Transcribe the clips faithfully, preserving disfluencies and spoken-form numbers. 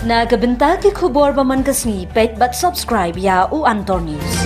Na ka bynta ki khubor ba man ka sngi, peit bad subscribe ïa u Antor News.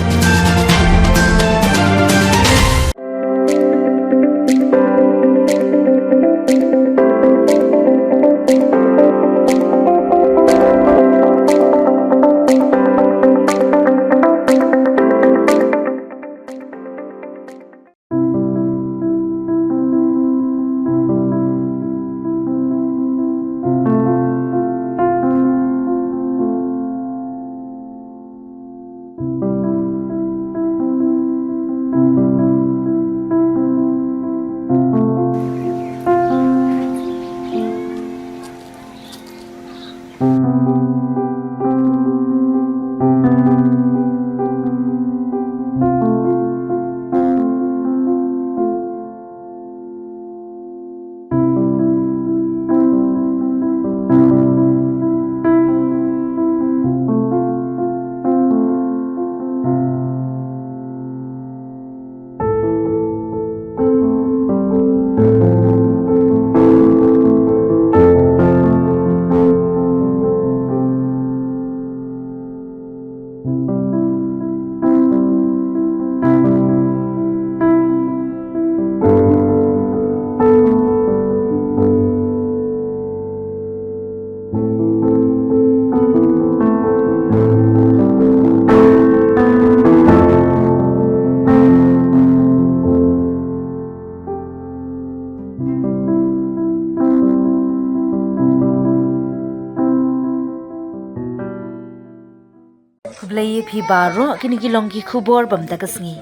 Khublei ïa phi baroh, kine ki long ki khubor ba mynta ka sngi.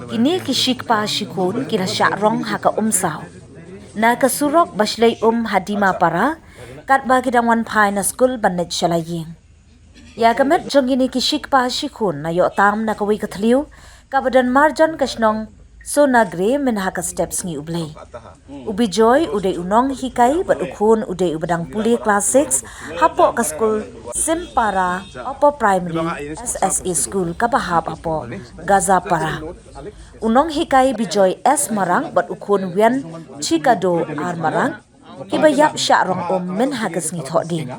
Kine ki shi kpa shi khun ki la shah rong ha ka umsaw na ka surok ba shlei um ha Dimapara, katba ki dang wan phai na skul ban leit sha la ïing. Ïa ka met jong kine ki shi kpa shi khun la ïoh tam na kawei ka thliew kaba don marjan ka shnong Sonagre mynha ka step Sngi U Blei. U Bijoy u dei u nonghikai bad u khun u dei uba dang pule klas six hapoh ka skul Simpara Upper Primary S S A School kaba hap hapoh Gazapara. U nonghikai Bijoy S Marang bad u khun Wian Chikado R Marang kiba ïap shah rong um mynha ka sngi Thohdieng.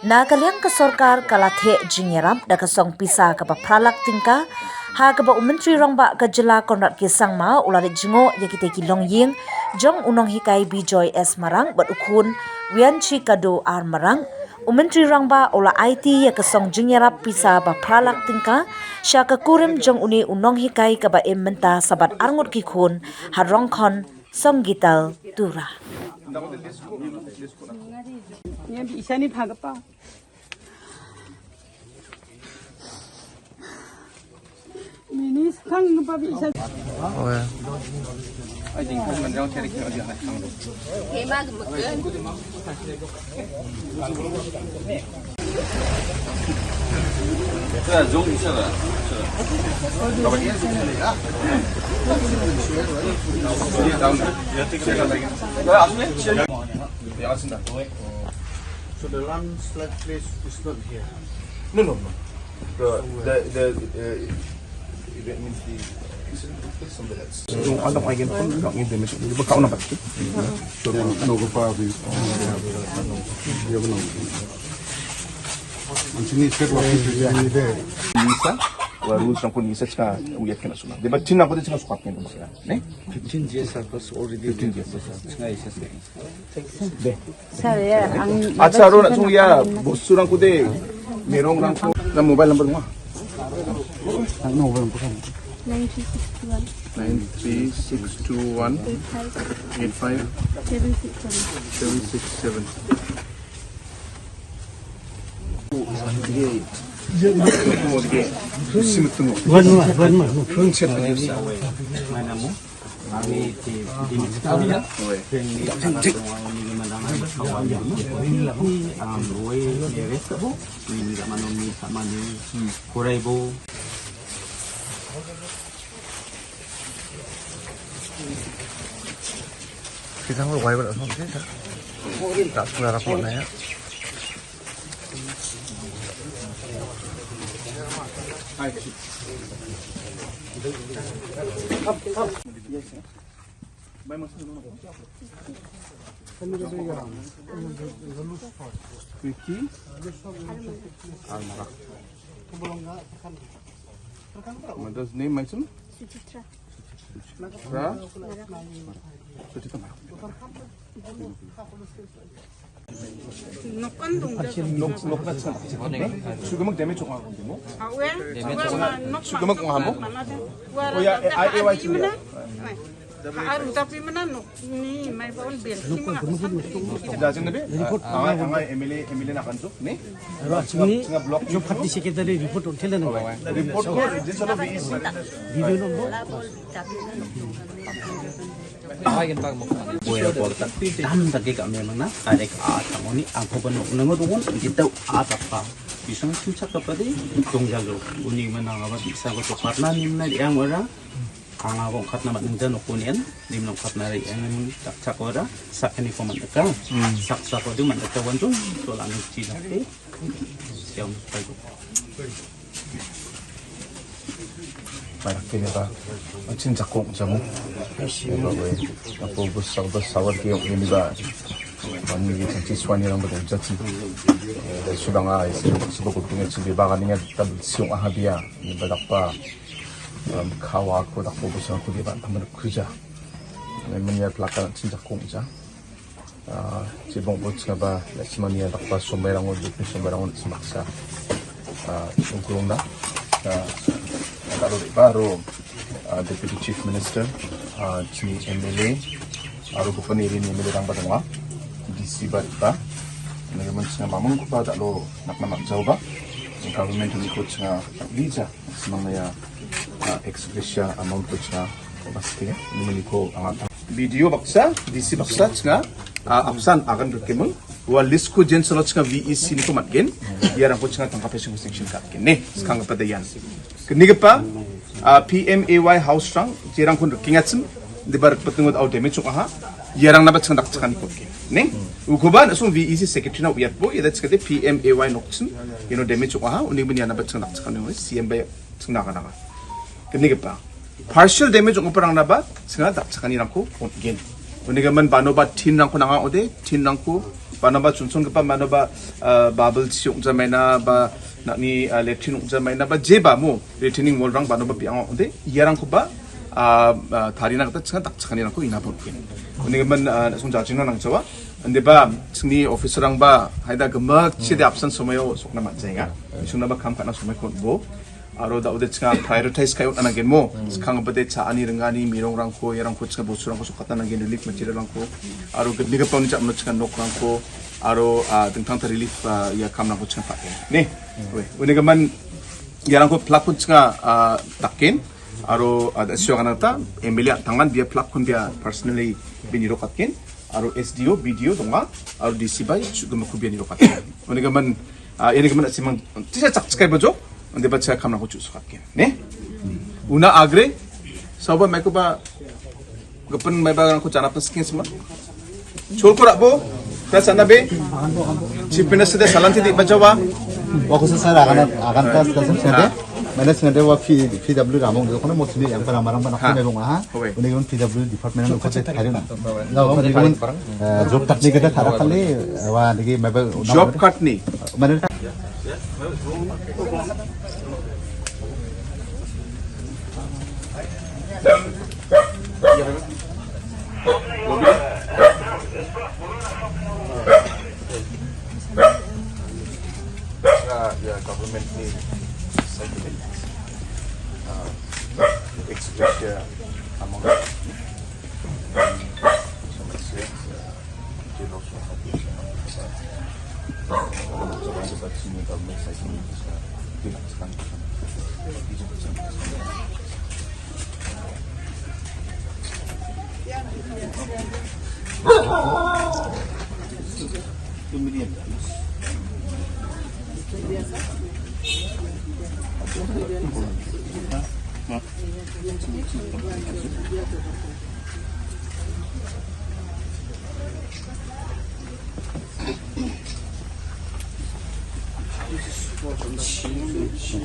Na ka liang ka sorkar ka la theh jingïarap da ka song pisa kaba phra lak tyngka, ha kaba u Myntri Rangbah ka jylla Conrad K Sangma u la leit jngoh ïa kita ki longïing jong u nonghikai Bijoy S Marang bad u khun Wianchi Kado R Marang. U Myntri Rangbah u la aiti ïa ka song jingïarap pisa ba phra lak tyngka sha ka kurim jong une u nonghikai kaba im mynta sa bad arngut ki khun ha Rongkhon Songgital Tura. So the landslide place is not here. No, no, no. The, the, the, uh, event means the accident took place somewhere else. So, ano pa yung pun, no, yung damage, yung baka una pati. So, no, no, go pa, we, yeah, no. Ang sinisip, wa, yeah, yeah. Nisa, wa rules ng nisa, tsaka, uyak ka na suna. Di ba, chin ako din sila sukat ngayon, ne? Fifteen years ago, already. Fifteen years ago. Nga isa sa. Sir, yeah, ang... At sa ron, so, yeah, boss, surang ko de. Merong rang ko na mobile number mo. Ano mobile number? Nine three six two one. Nine three six two one. Eight five. Eight five. Seven six seven. Seven six seven. One more, one more. Kita mau wai ber asal kita. Tak pula rapor nanya. Vicky Almara. Mother's name, Maichun? Suchitra. Suchitra? Suchitra Mara. Nok, nok na chang. Sugar mak damage ong ong mo? Awe, sugar mak ong ong mo? Oh ya, ai, ai, ai, ai. Aru tapi mana nok ni mai baun bel. Da jeng nabi. Angai, angai M L A, M L A na kan tu ni. Aru ni. Singap block. Yo party secretary report on thela na. Report ko jin salo V E C. Video number. Boy, boy, tak tam tak ka memang na. Arek a tang oni ang ko ban nok nang ruon kita a tak pa. Bisang tu cak apa di? Tong jalo. Uni mana ngaba bisa ko to karna ni mana yang ora. Anga ko khatna mat nang jan ko nian, nim nang khatna ri yang nim tak chak ora, sak ni ko man ka. Sak sak ko di man ka wan tu, to la ni chi na te. Siam pai ko. Para kini ba, an chin jakong jamu. Ba ba, apo bus sa bus sawar ki yung ini ba. Mani ki chanchi swani rang ba dong jati. Da sudang a isi sibuk kutunga chin ba kani nga tab siung aha bia ni ba dakpa. Khawa ko dakpo bus ko di ba amar kuja. Mani ya plakan chin jakong ja. Chibong bus nga ba la chimani ya dakpa sombai rangun dukni sombai rangun simaksa. Sungkulung da. Kalo di baru Deputy Chief Minister, chini M L A, aru ko pani ri ni M L A rang ba dong wa, D C ba ba. Ni man singa mamung ko ba da lo nak nama jauh ba. Government ni ko singa lija sinang ya ex gratia amount ko singa ko ba sike ni mani ko angat. B D O baksa, D C baksa singa apsan agan berkemung. Wa list ko jen salot singa V E C ni ko matgen. Ya rang ko singa tangka pesing sanction kat ken ne skang apa dayan. Kini kepa P M A Y house rang jirang kun kingat sem. Di bar petungut au damage ong aha. Yarang nabat seng dak sekan ikut ke ne. Ukoban asung V E C secretary na uyat bo ya dat sekate P M A Y nok sem. You know damage ong aha. Uning ben ya nabat seng dak sekan ikut C M bay seng dak dak. Kini kepa partial damage ong perang nabat seng dak sekan irang ko ong gen. Uning kemen bano ba tin rang ko nanga ode tin rang ko bano ba chunsun kepa bano ba bubble siung jamaina ba nak ni latrine ong jamaina ba je ba mo. Retaining wall rang bano ba piang ong de yarang ko ba thari na kata chenga tak chenga ni rang ko ina pun pin. Uni man sung jajing na nang chawa. Ande ba chengni officer rang ba haida gemak chi de absent somayo sok na mat jenga. Sung na ba kam kana somay kon bo. Aro da ude chenga prioritize kayo na gen mo. Sekhang ba de cha ani rengani mirong rang ko yarang ko chenga bosu rang ko sok kata na gen relief material rang ko. Aro gedni ka pang ni cha mo chenga nok rang ko. Aro tengtang ta relief ya kam rang ko chenga pakai. Ni. Uni man yarang ko plak kun chenga takin aro ada sio kana ta M L A tangan bia plak kun bia personally bini rokat kin aro S D O B D O donga aro D C bai su gema ku bia ni rokat kin. Uni gaman ini gaman simang tisa chak chkai bajo ande ba cha kam na ko chu sukat kin ne. Una agre sauba mai ko ba Gapun mai ba ko janap skin sma. Chul ko rabo. Ka sana be. Chief Minister de salanti di bajawa. Wa ko sa sara akan akan ta sa sa de. Mana sngade wa P W ramong ko na mo sini yang para marang ba na ko ne rong ha. Uni gun P W department ko te thari na. La wa uni gun job card ni kita thara kali wa ni mai ba job card ni. Mana Ya, government ni sentiment. Express ya among.